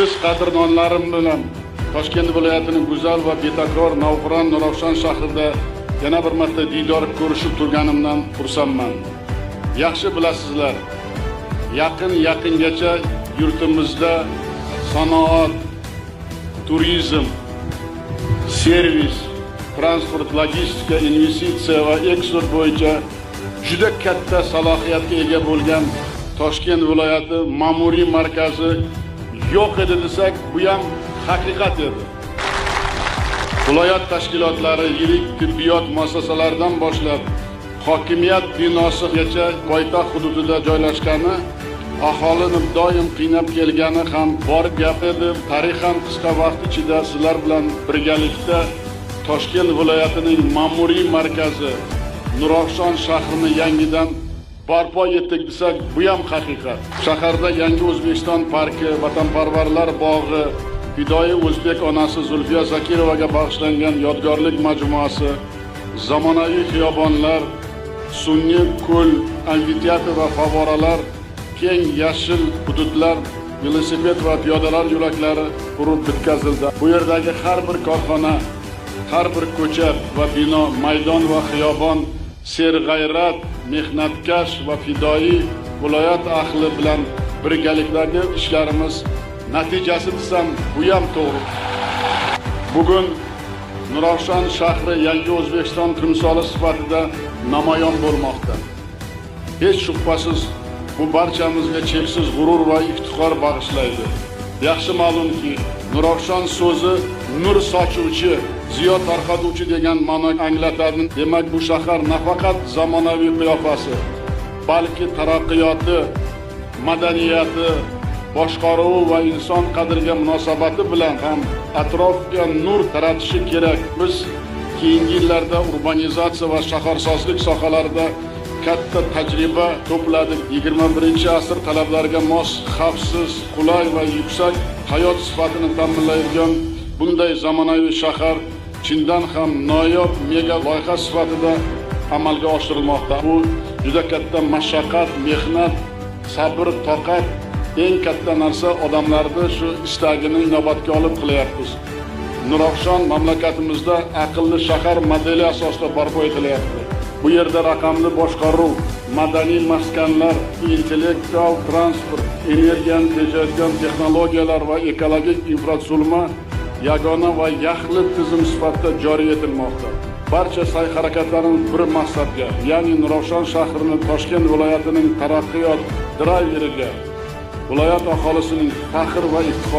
Siz qadrdonlarim bilan Toshkent viloyatining go'zal va betakror navqiron Nurafshon shahrida yana bir marta diydor ko'rishib turganimdan xursandman. Yaxshi bilasizlar, yaqin yaqingacha yurtimizda sanoat, turizm, servis, transport, logistika, investitsiya va eksport bo'yicha juda katta salohiyatga ega bo'lgan Toshkent viloyati ma'muriy markazi yo'q edi desak, bu ham haqiqat edi. Viloyat tashkilotlari, yirik tibbiyot muassasalaridan boshlab hokimiyat binosigacha poytaxt hududida joylashgani aholini doim qiynab kelgani ham bor gap edi. Tarixan qisqa vaqt ichida sizlar bilan birgalikda Toshkent viloyatining ma'muriy markazi Nurafshon shahrini yangidan barpo etdik desak, bu ham haqiqat. Shaharda yangi O'zbekiston parki, Vatanparvarlar bog'i, fidoyi o'zbek onasi Zulfiya Zokirovaga bag'ishlangan yodgorlik majmuasi, zamonaviy xiyobonlar, sun'iy ko'l, amfiteatr va favvoralar, keng yashil hududlar, velosiped va piyodalar yo'laklari qurib bitkazildi. Bu yerdagi har bir korxona, har bir ko'cha va bino, maydon va xiyobon serg'ayrat, mehnatkash va fidoyi viloyat ahli bilan birgalikdagi ishlarimiz natijasi desam, bu ham to'g'ri. Bugun Nurafshon shahri yangi O'zbekiston timsoli sifatida namoyon bo'lmoqda. Hech shubhasiz, bu barchamizga cheksiz g'urur va iftixor bag'ishlaydi. Yaxshi ma'lumki, Nurafshon so'zi nur sochuvchi, ziyo tarqatuvchi degan ma'no anglatadi. Demak, bu shahar nafaqat zamonaviy qiyofasi, balki taraqqiyoti, madaniyati, boshqaruvi va inson qadriga munosabati bilan ham atrofga nur taratishi kerak. Biz keyingi yillarda urbanizatsiya va shaharsozlik sohalarida katta tajriba to'pladik. 21-asr talablariga mos, xavfsiz, qulay va yuksak hayot sifatini ta'minlaydigan bunday zamonaviy shahar chindan ham noyob mega loyiha sifatida amalga oshirilmoqda. Bu juda katta mashaqqat, mehnat, sabr, toqat, eng katta narsa odamlarni shu istagini inobatga olib qilyapmiz. Nurafshon mamlakatimizda aqlli shahar modeli asosida barpo etilyapti. Bu yerda raqamli boshqaruv, madaniy maskanlar, intellektual transport, energiyani tejaydigan texnologiyalar va ekologik infratuzilma yagona va yaxlit tizim sifatida joriy etilmoqda. Barcha sa'y harakatlarimiz bir maqsadga, ya'ni Nurafshon shahrini Toshkent viloyatining taraqqiyot drayveriga, viloyat aholisining faxr va iftixor